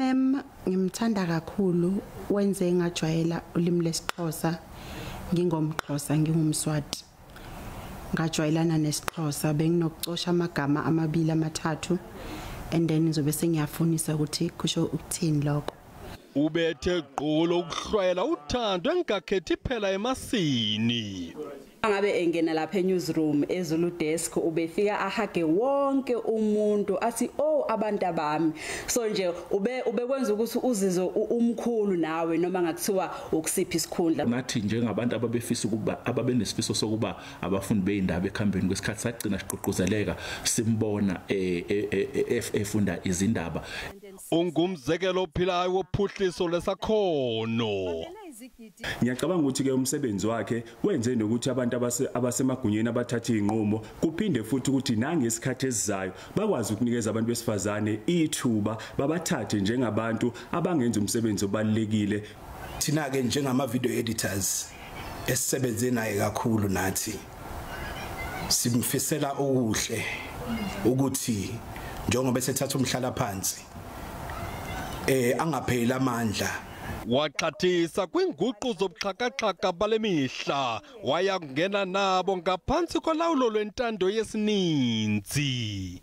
Umem ngimthanda kakhulu, wenze ngajwayela ulimi lesiXhosa, ngingomXhosa, ngingumSwati. Ngajwayelana nesiXhosa, benginokucosha amagama amabili amathathu and then ngizobe sengiyafunisa ukuthi kusho ukuthini lokho. Ubethe gqulo ukuhlwayela uthando engakhethi phela emasini. Ngabe engena lapha e-newsroom eZulu desk, ubefika ahage wonke umuntu athi, "Oh, abantu abami." So nje ube ubekwenza ukuthi uzizwe umkhulu nawe, noma ngakuthiwa ukusiphi isikhundla. Nathi njengabantu ababefisa ukuba, ababenesifiso sokuba abafundi beindaba, ekuhambeni kwesikhathi sagcina siqoqozeleka simbona efunda izindaba. Ungumzekelo ophilayo wophuhliso lesakhono. Ngiyacabanga ukuthi ke umsebenzi wakhe wenze nokuthi abantu abasemagunyeni abathatha izinqumo, kuphinde futhi ukuthi nangesikhathi esizayo bakwazi ukunikeza abantu besifazane ithuba, babathathe njengabantu abangenza umsebenzi obalekile. Thina ke njengama video editors esisebenze naye kakhulu, nathi simfisela okuhle ukuthi njengoba sethatha umhlala phansi angapheli amandla. Waxhathisa kwinguqu zobuxhakaxhaka balemihla, waya kungena nabo ngaphansi kolawulo lwentando yesininzi.